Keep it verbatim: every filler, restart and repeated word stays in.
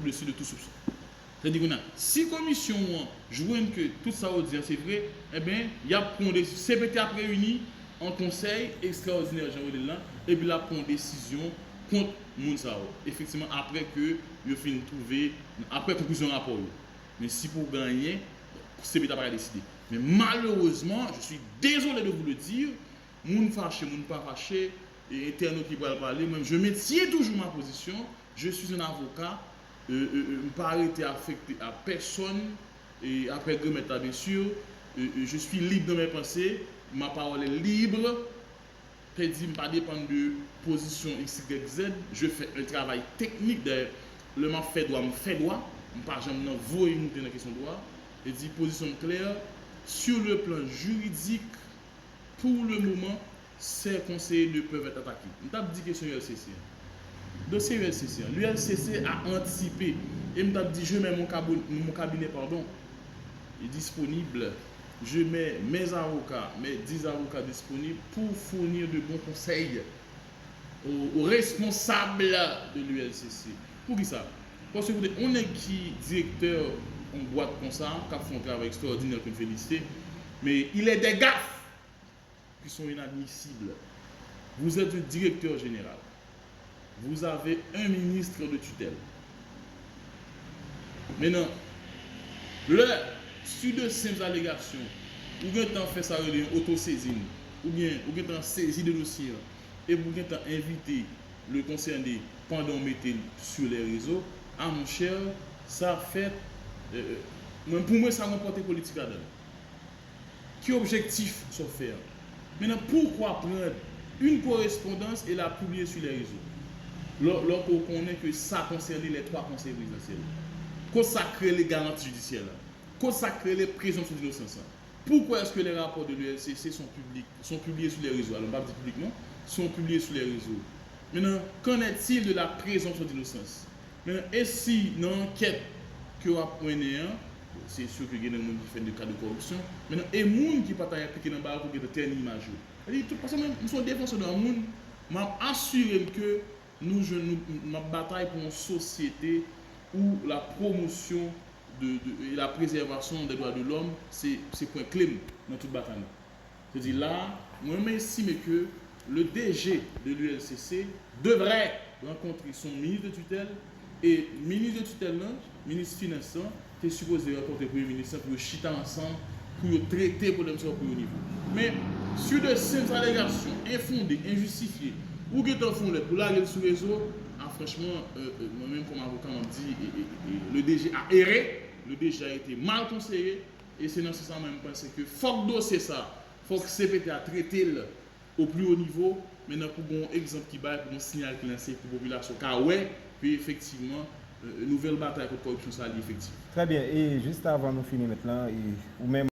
au-dessus de tout soupçon. Sètadi kounye a, si komisyon an jwenn ke tout sa yo di an se vre, enben, y ap pran yon desizyon. C P T ap reyini an konsèy ekstraòdinè, jan yo rele l lan, epi l ap pran yon desizyon kont moun sa yo. Efektivman, apre ke yo fin twouve, apre konklizyon rapò yo. Men si pou ganyen, C P T ap ka deside. Men malerezman, je suis désolé de vous le dire, moun fache, moun pa fache, e entènot ki pral pale, mwen, je maintiens toujours ma position, je suis un avocat, euh, euh, euh, m pa rete afekte a pèsonn, e apre Granmèt la, bien sûr, euh, euh, je suis libre dans mes pensées, ma parole est libre, sètadi m pa depann de pozisyon X, Y, Z, je fais un travail technique, dayè, lè m ap fè dwa, m fè dwa, m pa janm nan voye moute nan kesyon dwa, sètadi pozisyon m klè, sur le plan juridique, pour le moment, ces conseillers ne peuvent être attaqués. M t ap di kesyon U L C C an. Dosye U L C C an. L'U L C C a anticipé. E m t ap di, je mets mon, cabo- mon cabinet, pardon, est disponible. Je mets mes avocats, mes dix avocats disponibles pour fournir de bons conseils aux, aux responsables de l'U L C C. Poukisa? Paske koute, yon nèg ki direktè yon bwat konsa, k ap fè yon travay ekstraòdinè ke m felisite, men il est des gaffes qui sont inadmissibles. Vous êtes un directeur général. Vous avez un ministre de tutelle. Mentnan, lè, sur de senp alegasyon, ou gentan fè sa rele yon otosezin, oubyen ou gentan sezi de dosye an, epi ou gentan envite le concerné pandan w mete l sur les réseaux, a monchè, sa fèt, euh, euh, mwen, pou mwen, sa gon pòte politik ladan l. Ki objektif sa w fè an? Maintenant, pourquoi prendre une correspondance et la publier sur les réseaux? Lò, lò ke w konnen ke sa konsène les trois conseils présidentiels. Kot sa k rele garanti jidisyè la? Kot sa k rele présomption d'innocence la? Pourquoi est-ce que les rapports de l'U L C C sont publics, sont publiés sur les réseaux? Alors, m p ap di piblik non, sont publiés sur les réseaux. Maintenant, qu'en est-il de la présomption d'innocence? Maintenant, e si nan ankèt ke w ap mennen an, se si ke gen moun ki fè de ka de koripsyon, maintenant, e moun ki pa ta enplike nan bagay pou gentan tèni imaj yo? Sètadi, tout, paske mwen, m se yon defansè dwa moun, m ap asire m ke nou jwenn, nou, m ap batay pou yon sosyete où la promotion de, de, et la préservation des droits de l'homme, se, se pwen kle m nan tout batay la. Sètadi la, mwen, mwen estime ke le D G de l'U L C C devrait rencontrer son ministre de tutelle, e minis de tutèl lan, minis finans lan, te sipoze rankontre premye minis lan pou yo chita ansanm, pou yo trete pwoblèm sa yo pi wo nivo. Men, sur de senp alegasyon enfonde, enjistifye, ou gentan fè yon lèt pou lage l sou rezo, a, franchman, euh, euh, mwen menm kòm avoka, m ap di, e, e, e, le D G a erré, le D G a été mal conseillé, e se nan sans sa mwen, m panse ke fòk dosye sa, fòk C P T a trete l au plus haut niveau, men nan pou gen yon egzanp ki bay, pou gen yon siyal ki lanse, pou popilasyon ka wè ke efektivman, euh, nouvèl batay kont kòripsyon sa li efektif. Trè byen, e jis avan nou fini nèt lan, e ou menm,